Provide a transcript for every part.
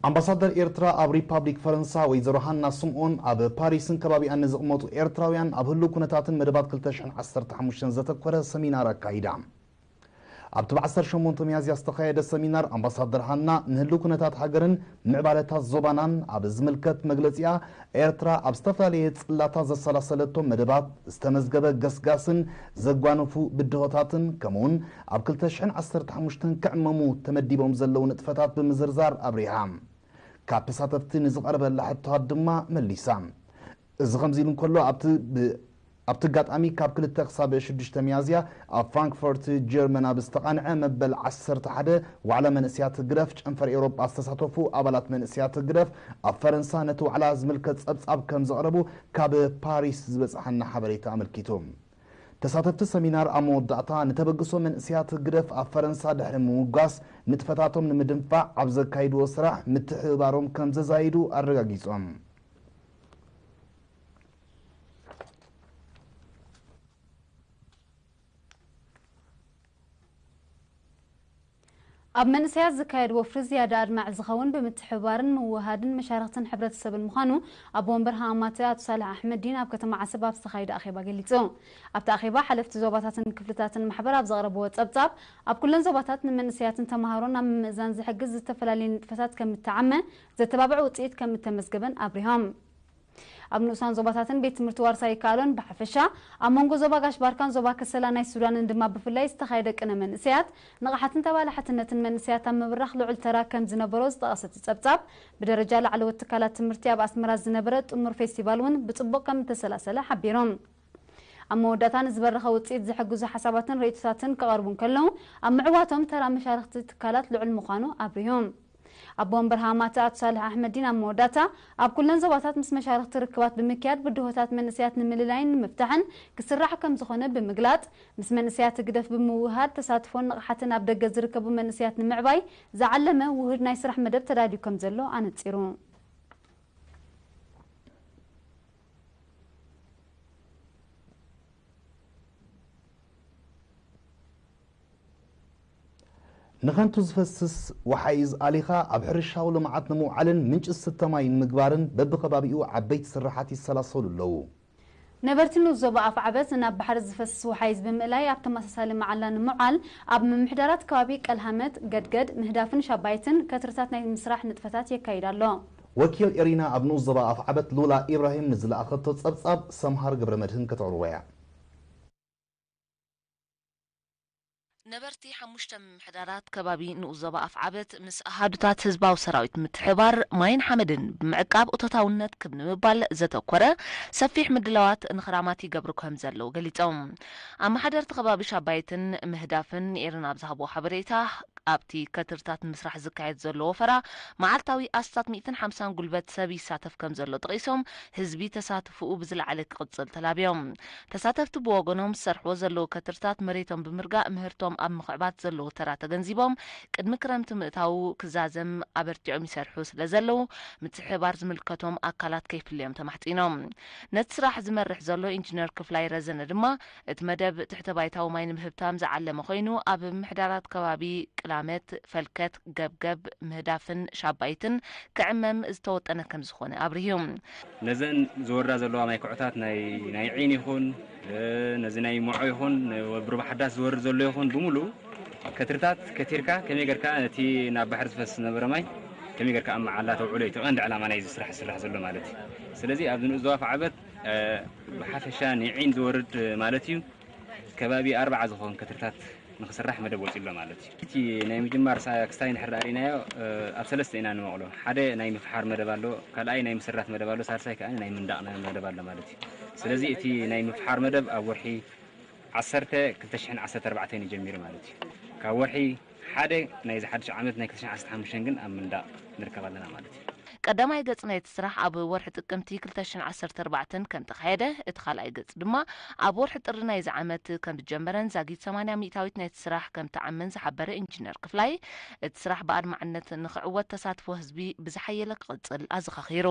ኣምባሳደር ኤርትራ ኣብ ሪፓብሊክ ፈረንሳ ወይዘሮ ሃና ስምኦን ኣብ ፓሪስን ከባቢኣን ንዝቕመጡ ኤርትራውያን ኣብ ህሉው ኩነታትን መደባት ክልተ ሽሕን ዓሰርተ ሓሙሽተን ዘተኮረ ሰሚናር ኣካይዳ። ኣብቲ ብ ዓሰርተ ሸሞንተ ሚያዝያ ዝተኻየደ ሰሚናር ኣምባሳደር ሃና ንህሉው ኩነታት ሃገርን ምዕባለታት ዞባናን ኣብ ዝምልከት መግለጺኣ፣ ኤርትራ ኣብ ዝተፈላለየ ጽላታት ዘሰላሰለቶም መደባት፣ ዝተመዝገበ ገስጋስን ዘጓነፉ ብድሆታትን፣ ከምኡውን ኣብ ክልተ ሽሕን ዓሰርተ ሓሙሽተን ክዕመሙ ተመዲቦም ዘለዉ ንጥፈታት ብምዝርዛር ኣብሪሃ። ካብ ተሳተፍቲ ንዝቐረበላ ሕቶታት ድማ መሊሳ። እዚ ከምዚ ኢሉ እንከሎ፣ ኣብቲ ብ-፣ ኣብቲ ኣጋጣሚ ካብ ክልተ ክሳብ ሽዱሽተ ሚያዝያ ኣብ ፍራንክፈርት ጀርመን ኣብ ዝተቓንዐ መበል ዓሰርተ ሓደ ዋዕላ መንእስያት ህግደፍ ጨንፈር ኤውሮጳ ዝተሳተፉ ኣባላት መንእስያት ህግደፍ ኣብ ፈረንሳ ነቲ ዋዕላ ዝምልከት ጸብጻብ ከም ዘቕረቡ ካብ ፓሪስ ዝበጽሓና ሓበሬታ ኣመልኪቱ። ተሳተፍቲ ሰሚናር ኣብ መወዳእታ ንተበግሶ መንእስያት ህግደፍ ኣብ ፈረንሳ ድሕሪ ምውጋስ ንጥፈታቶም ንምድንፋዕ ኣብ ዘካይድዎ ስራሕ ምትሕብባሮም ከም ዘዛይዱ ኣረጋጊጾም። ኣብ መንእሰያት ዝካየድ ወፍሪ ዝያዳ ኣድማዒ ዝኸውን ብምትሕብባርን ምውህሃድን መሻርኽትን ሕብረተሰብን ምዃኑ ኣቦ ወንበር ሃማማተ ኣቶ ሳልሕ ኣሕመዲን ኣብ ከተማ ዓሰብ ኣብ ዝተኻየደ ኣኼባ ገሊጹ። ኣብቲ ኣኼባ ሓለፍቲ ዞባታትን ክፍልታትን ማሕበር ኣብ ዘቕረብዎ ጸብጻብ፣ ኣብ ኩለን ዞባታት ንመንእሰያትን ተመሃሮን ኣብ ምምእዛን ዝሕግዝ ዝተፈላለየ ንጥፈታት ከም እተዓመ ዘተባብዕ ውጽኢት ከም እተመዝገበን ኣብሪሆም። ኣብ ንኡሳን ዞባታትን ቤት ትምህርቲ ዋርሳይ ይከኣሎን ብሓፈሻ፣ ኣብ መንጎ ዞባ ጋሽ ባርካን ዞባ ከሰላ ናይ ሱዳንን ድማ ብፍላይ ዝተኻየደ ቅነ መንእሰያት፣ ንቕሓትን ተባላሕትነትን መንእሰያት ኣብ ምብራኽ ልዑል ተራ ከም ዝነበሮ ዝጠቐሰ እቲ ጸብጻብ፣ ብደረጃ ላዕለዎት ትካላት ትምህርቲ ኣብ ኣስመራ ዝነበረ ጥሙር ፌስቲቫል እውን ብጽቡቕ ከም እተሰላሰለ ሓቢሮም። ኣብ መወዳእታ ንዝበረኸ ውጽኢት ዝሕግዙ ሓሳባትን ርእይቶታትን ክቐርቡ እንከለዉ፣ ኣብ ምዕዋቶም ተራ መሻርኽቲ ትካላት ልዑል ምዃኑ ኣብሪሆም። ኣቦ ወንበር ሃማተ ኣቶ ሳልሕ ኣሕመዲን ኣብ መወዳእታ፣ ኣብ ኩለን ዞባታት ምስ መሻርኽቲ ርክባት ብምክያድ ብድሆታት መንእሰያት ንምልላይን ንምፍታሕን ክስራሕ ከም ዝኾነ ብምግላጽ፣ ምስ መንእሰያት ህግደፍ ብምውህሃድ ተሳትፎን ንቕሓትን ኣብ ደገ ዝርከቡ መንእሰያት ንምዕባይ ዝዓለመ ውሁድ ናይ ስራሕ መደብ ተዳልዩ ከም ዘሎ ኣነጺሩ። ንኸንቱ ዝፈስስ ወሓይዝ ኣሊኻ ኣብ ሕርሻዊ ልምዓት ንምውዓልን ምንጪ ዝስተ ማይ ንምግባርን በብኸባቢኡ ዓበይቲ ስራሓት ይሰላሰሉ ኣለዉ። ነበርቲ ንኡስ ዞባ ኣፍዓበት ናብ ባሕሪ ዝፈስስ ወሓይዝ ብምእላይ ኣብ ተመሳሳሊ መዓላ ንምውዓል ኣብ ምምሕዳራት ከባቢ ቀልሃመት፣ ገድገድ፣ ምህዳፍን ሻባይትን ከትርታት ናይ ምስራሕ ንጥፈታት የካይድ ኣሎ። ወኪል ኤሪና ኣብ ንኡስ ዞባ ኣፍዓበት ሉላ ኢብራሂም ንዝለኣኸቶ ጸብጻብ ሰምሃር ገብረ መድህን ከተቕርቦ እያ። ነበርቲ ሓሙሽተ ምምሕዳራት ከባቢ ንኡስ ዞባ ኣፍዓበት ምስ ኣሃዱታት ህዝባዊ ሰራዊት ምትሕባር ማይን ሓመድን ብምዕቃብ እቶታውነት ክብ ንምባል ዘተኮረ ሰፊሕ ምድላዋት ንኽራማት ይገብሩ ከም ዘለዉ ገሊጾም። ኣመሓደርቲ ከባቢ ሻባይትን ምህዳፍን ንኤረና ኣብ ዝሃብዎ ሓበሬታ፣ ኣብቲ ከትርታት ንምስራሕ ዝካየድ ዘሎ ወፈራ መዓልታዊ ኣስታት ሚእትን ሓምሳን ጉልበት ሰብ ይሳተፍ ከም ዘሎ ጠቒሶም፣ ህዝቢ ተሳትፎኡ ብዝለዓለ ክቕጽል ተላብዮም። ተሳተፍቲ ብወገኖም ዝሰርሕዎ ዘለዉ ከትርታት መሬቶም ብምርጋእ ምህርቶም ኣብ ምኽዕባት ዘለዎ ተራ ተገንዚቦም፣ ቅድሚ ክረምቲ ምእታዉ ክዛዘም ኣበርቲዖም ይሰርሑ ስለ ዘለዉ፣ ምትሕብባር ዝምልከቶም ኣካላት ከይፍለዮም ተማሕጺኖም። ነቲ ስራሕ ዝመርሕ ዘሎ ኢንጂነር ክፍላይ ረዘነ ድማ፣ እቲ መደብ ትሕተ ባይታዊ ማይ ንምህብታም ዝዓለመ ኮይኑ፣ ኣብ ምምሕዳራት ከባቢ ቅላመት፣ ፈልከት፣ ገብገብ፣ ምህዳፍን ሻባይትን ክዕመም ዝተወጠነ ከም ዝኾነ ኣብሪሁ። ነዘን ዝወርዳ ዘለዋ ማይ ኩዕታት ናይ፣ ናይ ዒን ይኹን፣ እ፣ ነዚ ናይ ሞዖ ይኹን፣ ን-፣ ወብሪ ባሕዳስ ዝወርድ ዘሎ ይኹን፣ ብምሉኡ ከትርታት ከቲርካ ከመይ ጌርካ ነቲ ናብ ባሕሪ ዝፈስስ ዝነበረ ማይ ከመይ ጌርካ ኣብ መዓላ ተውዕሎ እዩ እቲ ቀንዲ ዕላማ ናይዚ ስራሕ ዝስራሕ ዘሎ ማለት እዩ። ስለዚ ኣብዚ ንኡስ ዞባ ኣፍዓበት፣ እ፣ ብሓፈሻ ንዒን ዝወርድ ማለት እዩ፣ ከባቢ ኣርባዓ ዝኾን ከትርታት ንኽስራሕ መደብ ወፂኡ ኣሎ ማለት እዩ። እቲ ናይ ምጅማር ሳ-፣ ክስታይ እንድሕር ደኣ ርኢናዮ፣ እ፣ ኣብ ሰለስተ ኢና ንመቕሎ። ሓደ ናይ ምፍሓር መደብ ኣሎ፣ ካልኣይ ናይ ምስራት መደብ ኣሎ፣ ሳልሳይ ከኣ ናይ ምንዳቕ መደብ ኣሎ ማለት እዩ። ስለዚ እቲ ናይ ምፍሓር መደብ ኣብ ወርሒ ዓሰርተ ክልተ ሽሕን ዓሰርተ ኣርባዕተን እዩ ጀሚሩ ማለት እዩ። ካብ ወርሒ ሓደ ናይዚ ሓድሽ ዓመት ናይ ክልተ ሽሕን ዓሰርተ ሓሙሽተን ግን ኣብ ምንዳቕ ንርከብ ኣለና ማለት እዩ። ቀዳማይ ገጽ ናይቲ ስራሕ ኣብ ወርሒ ጥቅምቲ ክልተ ሽሕን ዓሰርተ ኣርባዕተን ከም ተኻየደ፣ እቲ ካልኣይ ገጽ ድማ ኣብ ወርሒ ጥሪ ናይዚ ዓመት ከም ዝጀመረን ዛጊት ሰማንያ ሚእታዊት ናይቲ ስራሕ ከም ተዓመን ዝሓበረ ኢንጂነር ክፍላይ፣ እቲ ስራሕ ብኣድማዕነት ንኽዕወት ተሳትፎ ህዝቢ ብዝሓየለ ክቕጽል ኣዘኻኺሩ።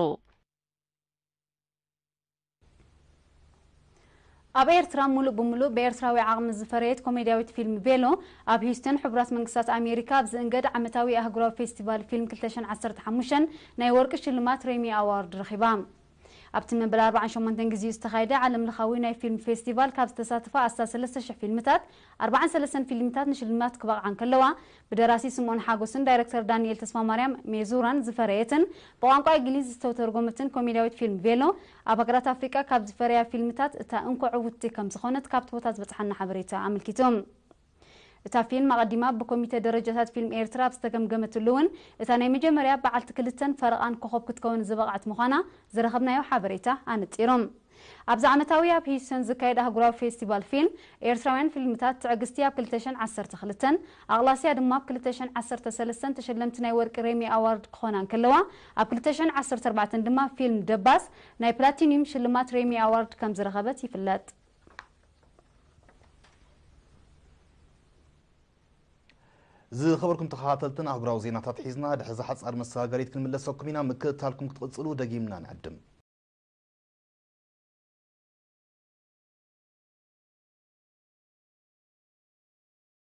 ኣብ ኤርትራ ሙሉእ ብሙሉእ ብኤርትራዊ ዓቕሚ ዝፈረየት ኮሜድያዊት ፊልም ቬሎ፣ ኣብ ሂውስተን ሕቡራት መንግስታት ኣሜሪካ ኣብ ዝእንገድ ዓመታዊ ኣህጉራዊ ፌስቲቫል ፊልም ክልተ ሽሕን ዓሰርተ ሓሙሽተን ናይ ወርቂ ሽልማት ሬሚ ኣዋርድ ረኺባ። ኣብቲ መበል ኣርባዓን ሸሞንተን ግዜኡ ዝተኻየደ ዓለምለኻዊ ናይ ፊልም ፌስቲቫል ካብ ዝተሳተፋ ኣስታት ሰለስተ ሽሕ ፊልምታት፣ ኣርባዓን ሰለስተን ፊልምታት ንሽልማት ክበቕዓ እንከለዋ፣ ብደራሲ ስምኦን ሓጎስን ዳይረክተር ዳንኤል ተስፋማርያም ሜዙራን ዝፈረየትን ብቋንቋ እንግሊዝ ዝተተርጎመትን ኮሜድያዊት ፊልም ቬሎ፣ ኣብ ሃገራት ኣፍሪቃ ካብ ዝፈረያ ፊልምታት እታ እንኮ ዕውትቲ ከም ዝኾነት ካብቲ ቦታ ዝበጽሓና ሓበሬታ ኣመልኪቱ። እታ ፊልም ኣቐዲማ ብኮሚተ ደረጃታት ፊልም ኤርትራ ኣብ ዝተገምገመትሉ እውን፣ እታ ናይ መጀመርያ በዓልቲ ክልተን ፈረቓን ኮኾብ ክትከውን ዝበቕዐት ምዃና ዝረኸብናዮ ሓበሬታ ኣነጺሩ። ኣብዚ ዓመታዊ ኣብ ሂውስተን ዝካየድ ኣህጉራዊ ፌስቲቫል ፊልም፣ ኤርትራውያን ፊልምታት ትዕግስቲ ኣብ ክልተ ሽሕን ዓሰርተ ክልተን፣ ኣቕላስያ ድማ ኣብ ክልተ ሽሕን ዓሰርተ ሰለስተን ተሸለምቲ ናይ ወርቂ ሬሚ ኣዋርድ ክኾና እንከለዋ፣ ኣብ ክልተ ሽሕን ዓሰርተ ኣርባዕተን ድማ ፊልም ደባስ ናይ ፕላቲኒየም ሽልማት ሬሚ ኣዋርድ ከም ዝረኸበት ይፍለጥ። ዝኸበርኩም ተኸታተልትን ኣህጉራዊ ዜናታት ሒዝና ድሕዚ ሓጻር መሰጋገሪት ክንምለሰኩም ኢና። ምክትታልኩም ክትቕጽሉ ደጊምና ንዕድም።